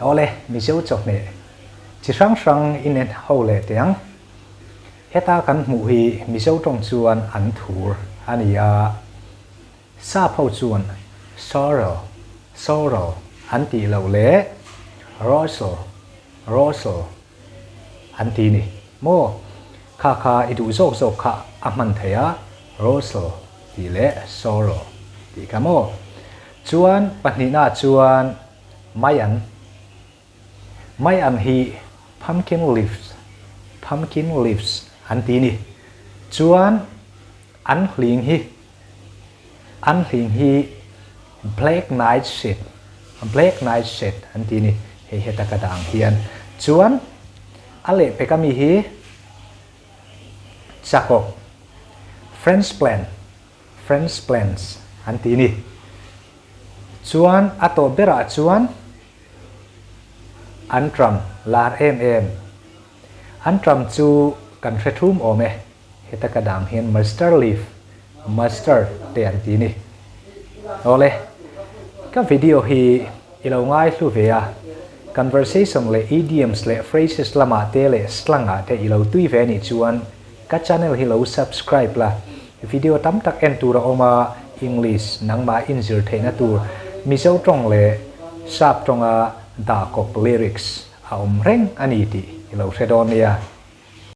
Awle, Mizo chawhmeh chi hrang hrang inen ho leh teh ang. Heta kan hmuh hi Mizo tawng chuan an thur a ni a, Sap ho chuan sorrel, sorrel an tih loh leh rossel, rossel an ti ni maw? Kha kha i duh zawk zawk kha a hman thei a, rossel tih leh sorrel tih kha maw? Chuan pahnihnaah chuan maian, maian hi pumpkin leaves, pumpkin leaves an ti ni. Chuan an hling hi An hling hi Black Night Shade, Black Night Shade an ti ni, hei heta ka dah ang hian. Chuan a lehpek ami hi Chakawk, French Plant, French Plants an ti ni. Chuan a tawp berah chuan an tram lar em em. An tram chu kan hre thum awm e. Heta ka dang hian mustard leaf, mustard te an ti ni. Awle, ka video hi i lo ngai hlu ve a, conversation leh idioms leh phrases lamah te leh slang ah te i lo tui ve anih chuan ka channel hi lo subscribe la, video tam tak en tur a awm a, English nangmah inzir theihna tur Mizo tawng leh Sap tawnga dah kawp lyrics a awm reng a ni tih i lo hre dawn nia.